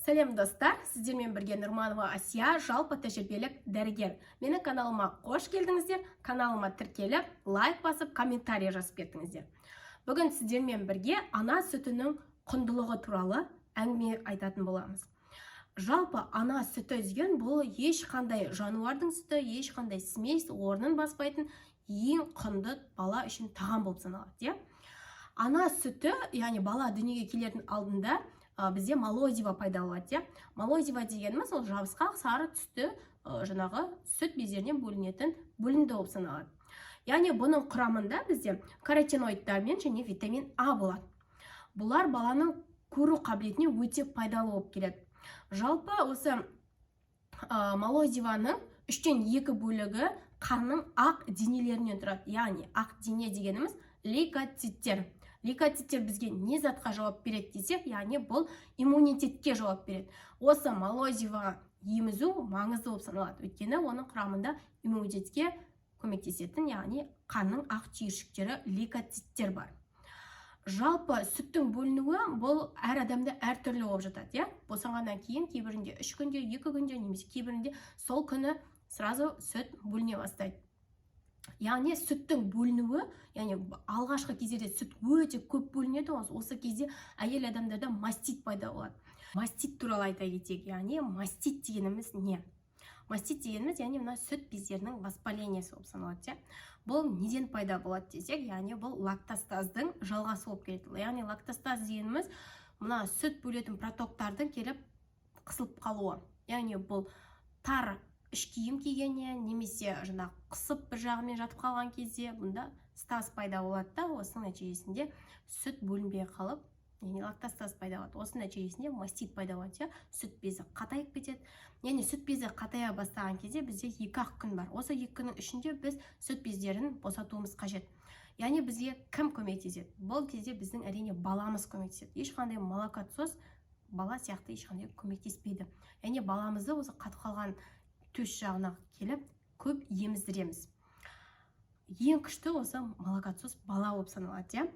Сәлем, достар! Сіздермен бірге Нұрманова Асия, жалпы тәжірибелік дәрігер. Менің каналыма қош келдіңіздер! Каналыма тіркеліп, лайк басып, комментарий жазып кеттіңіздер. Бүгін сіздермен бірге ана сүтінің құндылығы туралы әңгіме айтатын боламыз. Жалпы, ана сүті деген бұл ешқандай жануардың сүті, ешқандай смесь орнын баспайтын ең құнды бала үшін тағам болып саналады, иә. Ана сүті, яғни бала дүниеге келердің алдында бізде молозиво пайда болады, иә. Молозиво дегеніміз ол жабысқақ сары түсті жаңағы сүт бездерінен бөлінетін бөлінді болып саналады. Яғни бұның құрамында бізде каротиноидтар мен және витамин А болады. Бұлар баланың көру қабілетіне өте пайдалы болып келеді. Жалпы, осы молозивоның үштен екі бөлігі қанның ақ денелерінен тұрады. Яғни ақ дене дегеніміз лейкоциттер. Лейкоциттер бізге не затқа жауап береді десек, яғни бұл иммунитетке жауап береді. Осы молозиво емізу маңызды болып саналады, өйткені оның құрамында иммунитетке көмектесетін, яғни қанның ақ түйіршіктері, лейкоциттер бар. Жалпы, сүттің бөлінуі бұл әр адамда әртүрлі болып жатады, иә. Босанғаннан кейін кейбірінде 3 күнде, 2 күнде немесе кейбірінде сол күні сразу сүт бөліне бастайды. Яғни сүттің бөлінуі, яғни алғашқы кездерде сүт өте көп бөлінеді ғой. Осы кезде әйел адамдарда мастит пайда болады. Мастит туралы айта кетейік. Яғни мастит дегеніміз не? Мастит дегеніміз, яғни мына сүт бездерінің воспалениесі болып саналады, иә. Бұл неден пайда болады десек, яғни бұл лактостаздың жалғасы болып келеді. Яғни лактостаз дегеніміз мына сүт бөлетін протоктардың келіп қысылып қалуы. Яғни бұл тар іш киім кигеннен немесе жаңағы қысып, бір жағымен жатып қалған кезде бұнда стаз пайда болады да, осының нәтижесінде сүт бөлінбей қалып, яғни лактостаз пайда болады. Осының нәтижесінде мастит пайда болады, иә, сүт безі қатайып кетеді. Яғни сүт безі қатая бастаған кезде бізде 2-ақ күн бар. Осы 2 күннің ішінде біз сүт бездерін босатуымыз қажет. Яғни бізге кім көмектеседі бұл кезде? Біздің, әрине, баламыз көмектеседі. Ешқандай молокоотсос бала сияқты ешқандай көмектеспейді. Яғни баламызды осы қатып қалған төс жағына келіп көп еміздіреміз. Ең күшті осы молокоотсос бала болып саналады, иә.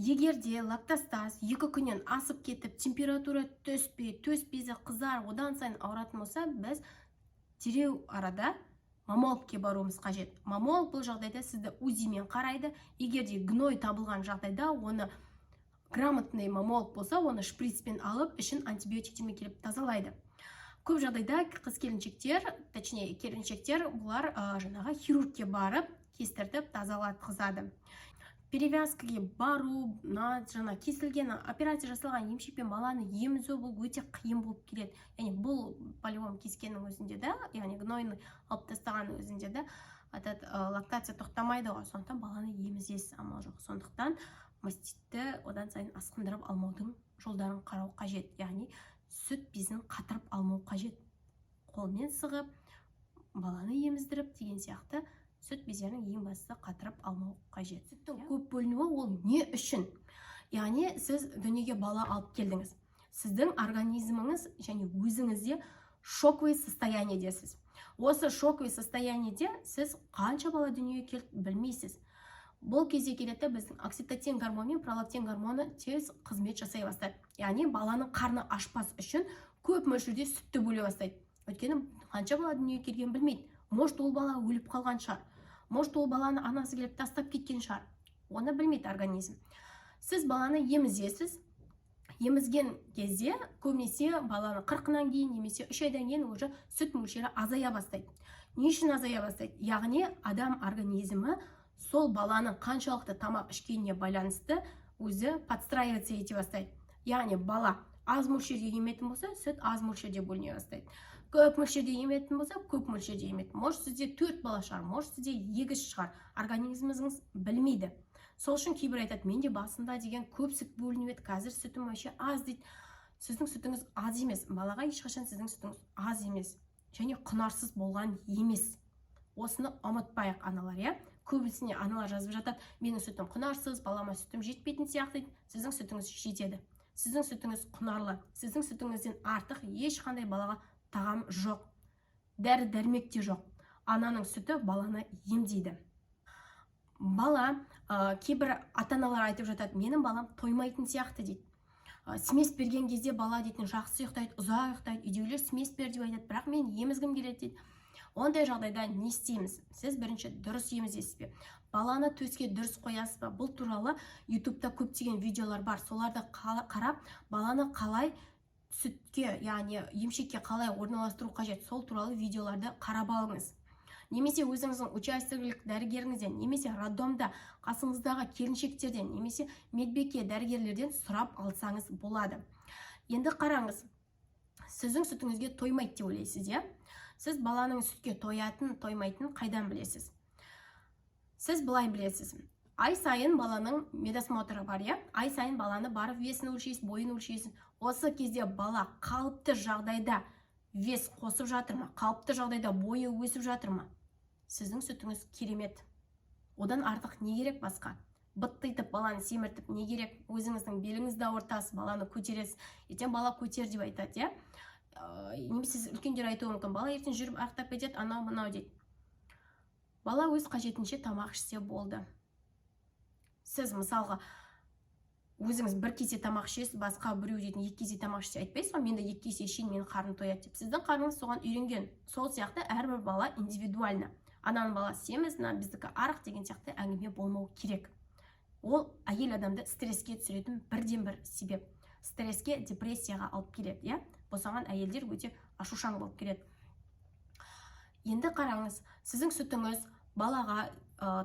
Егер де лактостаз 2 күннен асып кетіп, температура түспей, төс безі қызарып, одан сайын ауыратын болса, біз дереу арада маммологке баруымыз қажет. Маммолог бұл жағдайда сізді УЗИ-мен қарайды. Егер де гной табылған жағдайда, оны грамотный маммолог болса, оны шприцпен алып, ішін антибиотиктермен келіп тазалайды. Көп жағдайда қыз келіншектер, точнее келіншектер, бұлар жаңағы хирургке барып, кестіртіп, тазалатқызады. Перевязкаге бару, мына жаңа кесілген, операция жасалған емшекпен баланы емізу бұл өте қиын болып келеді. Яғни бұл по-любому кескеннің өзінде де, яғни гнойный алып тастағанның өзінде де этот лактация тоқтамайды ғой. Сондықтан баланы емізесіз, амал жоқ. Сондықтан маститті одан сайын асқындырып алмаудың жолдарын қарау қажет. Яғни сүт безін қатырып алмау қажет. Қолмен сығып, баланы еміздіріп деген сияқты, сүт бездерінің ең бастысы қатырып алмау қажет. Сүттің көп бөлінуі ол не үшін? Яғни сіз дүниеге бала алып келдіңіз, сіздің организміңіз және өзіңізде шоковый состояниедесіз. Осы шоковый состояниеде сіз қанша бала дүниеге келді білмейсіз. Бұл кезде келеді, біздің окситоцин гормоны мен пролактин гормоны тез қызмет жасай бастайды. Яғни баланың қарны ашпас үшін көп мөлшерде сүтті бөле бастайды, өйткені қанша бала дүниеге келгенін білмейді. Может, ол бала өліп қалған шығар, может, ол баланы анасы келіп тастап кеткен шығар, оны білмейді организм. Сіз баланы емізесіз. Емізген кезде көбінесе баланы 40-ынан кейін немесе 3 айдан кейін уже сүт мөлшері азая бастайды. Не үшін азая бастайды? Яғни адам организмі сол баланың қаншалықты тамақ ішкеніне байланысты өзі подстраиваться ете бастайды. Яғни бала аз мөлшерде еметін болса, сүт аз мөлшерде бөліне бастайды. Көп мөлшерде еметін болса, көп мөлшерде емеді. Может, сізде төрт бала шығар, может, сізде егіз шығар, организміңіз білмейді. Сол үшін кейбір айтады: «Менде басында деген көп сүт бөлініп еді, қазір сүтім вообще аз», – дейді. Сіздің сүтіңіз аз емес. Балаға ешқашан сіздің сүтіңіз аз емес және құнарсыз болған емес. Осыны ұмытпайық, аналар, иә. Көбісіне аналар жазып жатады: «Менің сүтім құнарсыз, балама сүтім жетпейтін сияқты», – дейді. Сіздің сүтіңіз жетеді, сіздің сүтіңіз құнарлы. Сіздің сүтіңізден артық ешқандай балаға тағам жоқ, дәрі дәрмек те жоқ. Ананың сүті баланы емдейді. Бала кейбір ата аналар айтып жатады: «Менің балам тоймайтын сияқты», – дейді. Смесь берген кезде бала дейтін жақсы ұйықтайды, ұзақ ұйықтайды. Үйдегілер смесь бер деп айтады, бірақ мен емізгім келеді дейді. Ондай жағдайда не істейміз? Сіз бірінші дұрыс емізесіз бе, баланы төске дұрыс қоясыз ба? Бұл туралы Ютубта көптеген видеолар бар, соларды қарап, баланы қалай сүтке, яғни емшекке қалай орналастыру қажет, сол туралы видеоларды қарап алыңыз. Немесе өзіңіздің учаскелік дәрігеріңізден, немесе роддомда қасыңыздағы келіншектерден, немесе медбике, дәрігерлерден сұрап алсаңыз болады. Енді қараңыз, сіздің сүтіңізге тоймайды деп ойлайсыз, иә? Сіз баланың сүтке тоятын, тоймайтынын қайдан білесіз? Сіз былай білесіз: ай сайын баланың медосмотры бар, иә? Ай сайын баланы барып весін өлшейсіз, бойын өлшейсіз. Осы кезде бала қалыпты жағдайда вес қосып жатыр ма, қалыпты жағдайда бойы өсіп жатыр ма, сіздің сүтіңіз керемет. Одан артық не керек басқа? Быттитып баланы семіртіп не керек? Өзіңіздің беліңізді ауыртасыз, баланы көтересіз. Ертең бала көтер деп айтады, иә? Немесе үлкендер айтуы мүмкін: бала ертең жүріп арықтап кетеді, анау мынау дейді. Бала өз қажетінше тамақ ішсе болды. Сіз, мысалға, өзіңіз бір кесе тамақ ішесіз, басқа біреу дейтін екі кесе тамақ ішсе, айтпайсыз ғой: «Мен де екі кесе ішейін, менің қарным тояды» деп. Сіздің қарныңыз соған үйренген. Сол сияқты әрбір бала индивидуально. Ананың баласы семіз, мына біздікі арық деген сияқты әңгіме болмау керек. Ол әйел адамды стресске түсіретін бірден бір себеп, стресске, депрессияға алып келеді, иә? Босанған әйелдер өте ашушаң болып келеді. Енді қараңыз, сіздің сүтіңіз балаға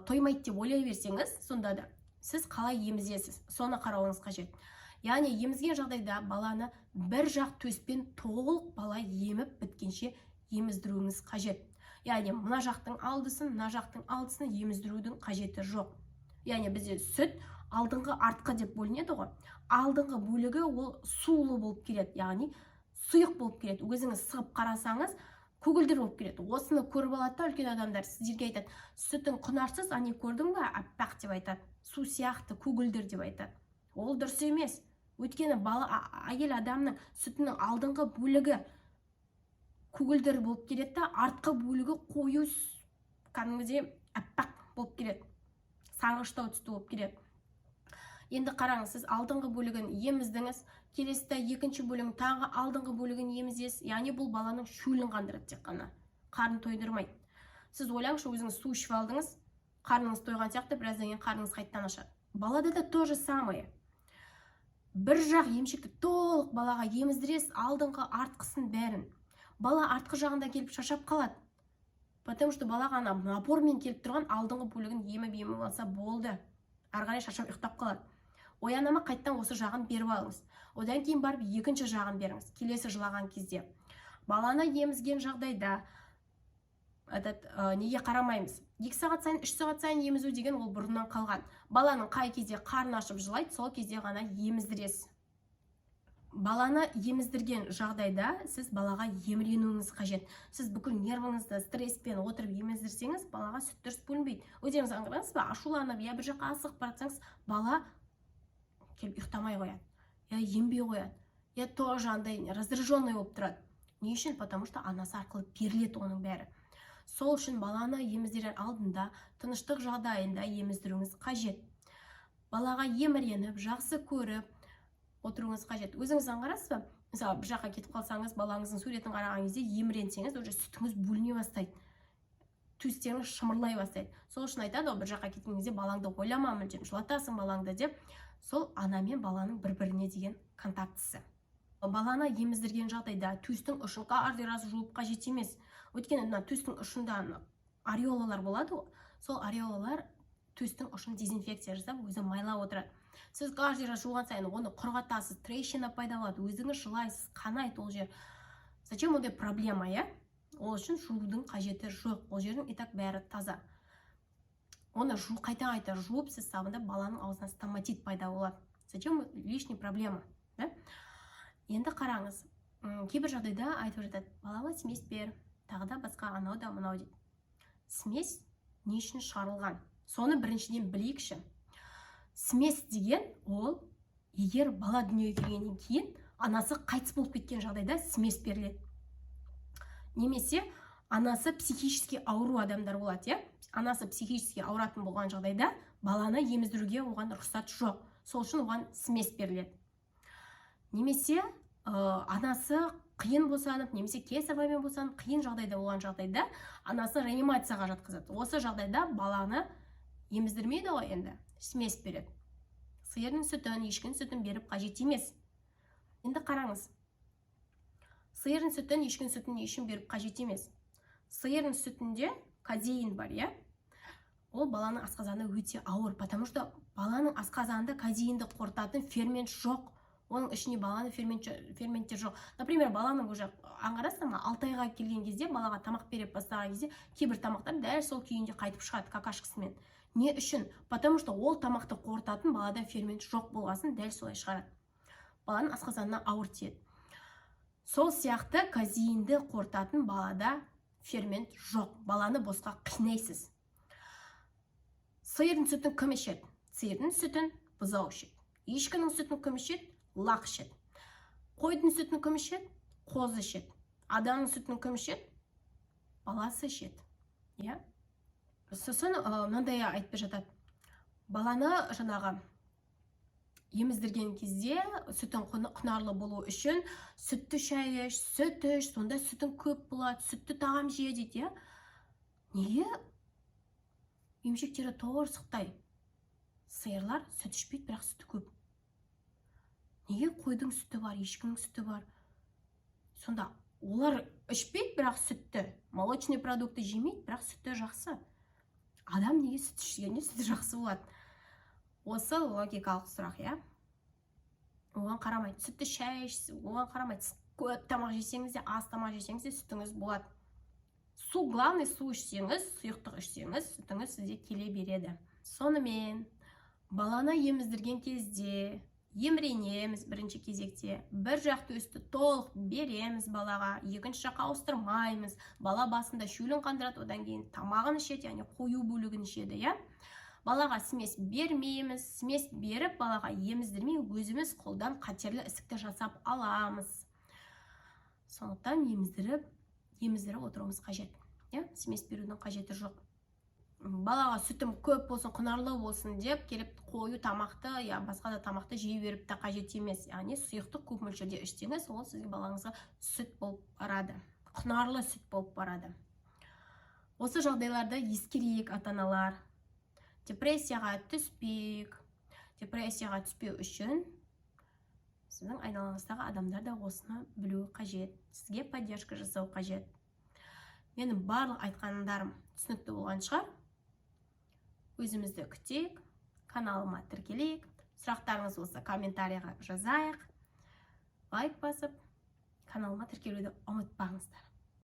тоймайды деп ойлай берсеңіз, сонда да сіз қалай емізесіз, соны қарауыңыз қажет. Яғни емізген жағдайда баланы бір жақ төспен толық бала еміп біткенше еміздіруіңіз қажет. Яғни мына жақтың алдысын, мына жақтың алдысын еміздірудің қажеті жоқ. Яғни бізде сүт алдыңғы, артқы деп бөлінеді ғой. Алдыңғы бөлігі ол сулы болып келеді, яғни сұйық болып келеді. Өзіңіз сығып қарасаңыз, көгілдір болып келеді. Осыны көріп алады да үлкен адамдар сіздерге айтады: «Сүтің құнарсыз, ане, көрдің ба, аппақ», – деп айтады, су сияқты көгілдір деп айтады. Ол дұрыс емес. Өйткені бала, әйел адамның сүтінің алдыңғы бөлігі көгілдір болып келеді да, артқы бөлігі қою, кәдімгідей аппақ болып келеді, сарғыштау түсті болып келеді. Енді қараңыз, сіз алдыңғы бөлігін еміздіңіз, келесіде екінші бөлігін, тағы алдыңғы бөлігін емізесіз. Яғни бұл баланың шөлін қандырады тек қана, қарын тойдырмайды. Сіз ойлаңызшы, өзіңіз су ішіп алдыңыз, қарныңыз тойған сияқты, біраздан кейін қарныңыз қайтадан ашады. Балада да то же самое. Бір жақ емшекті толық балаға еміздіресіз, алдыңғы, артқысын бәрін. Бала артқы жағында келіп шаршап қалады, потому что балаға ана напормен келіп тұрған алдыңғы бөлігін еміп еміп алса болды, ары қарай шаршап ұйықтап қалады. Ояна ма, қайтадан осы жағын беріп алыңыз. Одан кейін барып екінші жағын беріңіз келесі жылаған кезде. Баланы емізген жағдайда этот, неге қарамаймыз? 2 сағат сайын, 3 сағат сайын емізу деген ол бұрыннан қалған. Баланың қай кезде қарны ашып жылайды, сол кезде ғана еміздіресіз. Баланы еміздірген жағдайда сіз балаға еміренуіңіз қажет. Сіз бүкіл нервіңізді стресспен отырып еміздірсеңіз, балаға сүт дұрыс бөлінбейді. Өздеріңіз аңғарасыз ба, ашуланып я бір жаққа асығып бара жатсаңыз, бала келіп ұйықтамай қояды, я ембей қояды, я тоже андай раздраженный болып тұрады. Не үшін? Потому что анасы арқылы беріледі оның бәрі. Сол үшін баланы еміздірер алдында тыныштық жағдайында еміздіруіңіз қажет. Балаға еміреніп, жақсы көріп отыруыңыз қажет. Өзіңіз аңғарасыз ба, мысалы, бір жаққа кетіп қалсаңыз, балаңыздың суретін қараған кезде еміренсеңіз, уже сүтіңіз бөліне бастайды, төстеріңіз шымырлай бастайды. Сол үшін айтады ғой: бір жаққа кеткен кезде балаңды ойлама мүлдем, жылатасың балаңды деп. Сол ана мен баланың бір біріне деген контактісі. Баланы еміздірген жағдайда төстің ұшын каждый раз жуып қажет емес. Өйткені мына төстің ұшында ана ареолалар болады ғой, сол ареолалар төстің ұшын дезинфекция жасап, өзі майлап отырады. Сіз каждый раз жуған сайын оны құрғатасыз, трещина пайда болады, өзіңіз жылайсыз, қанайды ол жер. Зачем ондай проблема, иә? Ол үшін жуудың қажеті жоқ, ол жердің и так бәрі таза. Оны қайта қайта жуып, сіз сабындап, баланың аузына стоматит пайда болады. Зачем лишний проблема, да? Енді қараңыз, кейбір жағдайда айтып жатады: «Балама смесь бер», тағы да басқа, анау да мынау дейді. Смесь не үшін шығарылған, соны біріншіден білейікші. Смесь деген ол егер бала дүниеге келгеннен кейін анасы қайтыс болып кеткен жағдайда смесь беріледі. Немесе анасы психически ауру адамдар болады, иә? Анасы психически ауыратын болған жағдайда баланы еміздіруге оған рұқсат жоқ, сол үшін оған смесь беріледі. Немесе анасы қиын босанып немесе кесаревамен босанып, қиын жағдайда болған жағдайда анасы реанимацияға жатқызады. Осы жағдайда баланы еміздірмейді ғой, енді смесь береді. Сиырдың сүтін, ешкінің сүтін беріп қажет емес. Енді қараңыз, сиырдың сүтін, ешкінің сүтін не үшін беріп қажет емес? Сиырдың сүтінде казеин бар, иә. Ол баланың асқазаны өте ауыр, потому что баланың асқазанында казеинді қорытатын фермент жоқ. Оның ішінде баланың ферменттер жоқ. Например, баланың уже аңғарасың ма, 6 айға келген кезде балаға тамақ бере бастаған кезде кейбір тамақтар дәл сол күйінде қайтып шығады какашкасымен. Не үшін? Потому что ол тамақты қорытатын балада фермент жоқ болғасын, дәл солай шығарады. Баланың асқазанына ауыр тиеді. Сол сияқты казеинді қорытатын балада фермент жоқ, баланы босқа қинайсыз. Сиырдың сүтін кім ішеді? Сиырдың сүтін бұзау ішеді. Ешкінің сүтін кім ішеді? Лақ ішеді. Қойдың сүтін кім ішеді? Қозы ішеді. Адамның сүтін кім ішеді? Баласы ішеді, иә. Сосын мынандай айтып жатады: баланы жаңағы еміздірген кезде сүтің құнарлы болу үшін сүтті шай іш, сүт іш, сонда сүтің көп болады, сүтті тағам же дейді, иә. Неге емшектері торсықтай сиырлар сүт ішпейді, бірақ сүті көп? Неге қойдың сүті бар, ешкінің сүті бар, сонда олар ішпейді, бірақ сүтті, молочный продукты жемейді, бірақ сүті жақсы? Адам неге сүт ішкенде сүті жақсы болады? Осы логикалық сұрақ, иә. Оған қарамайды, сүтті шай іш, оған қарамайды. Сіз көп тамақ жесеңіз де, аз тамақ жесеңіз де, сүтіңіз болады. Су, главный, су ішсеңіз, сұйықтық ішсеңіз, сүтіңіз сізде келе береді. Сонымен, баланы еміздірген кезде еміренеміз. Бірінші кезекте бір жақ төсті толық береміз балаға, екінші жаққа ауыстырмаймыз. Бала басында шөлін қандырады, одан кейін тамағын ішеді, яғни қою бөлігін ішеді, иә. Балаға смесь бермейміз. Смесь беріп, балаға еміздірмей, өзіміз қолдан қатерлі ісікті жасап аламыз. Сондықтан еміздіріп еміздіріп отыруымыз қажет, иә. Смесь берудің қажеті жоқ. Балаға сүтім көп болсын, құнарлы болсын деп келіп қою тамақты я басқа да тамақты жей беріп те қажет емес. Яғни сұйықтық көп мөлшерде ішсеңіз, ол сізге, балаңызға сүт болып барады, құнарлы сүт болып барады. Осы жағдайларды ескерейік, ата аналар депрессияға түспейік. Депрессияға түспеу үшін сіздің айналаңыздағы адамдар да осыны білуі қажет, сізге поддержка жасау қажет. Менің барлық айтқандарым түсінікті болған шығар. Өзімізді күтейік, каналыма тіркелейік, сұрақтарыңыз болса, комментарийға жазайық, лайк басып, каналыма тіркелуді ұмытпаңыздар.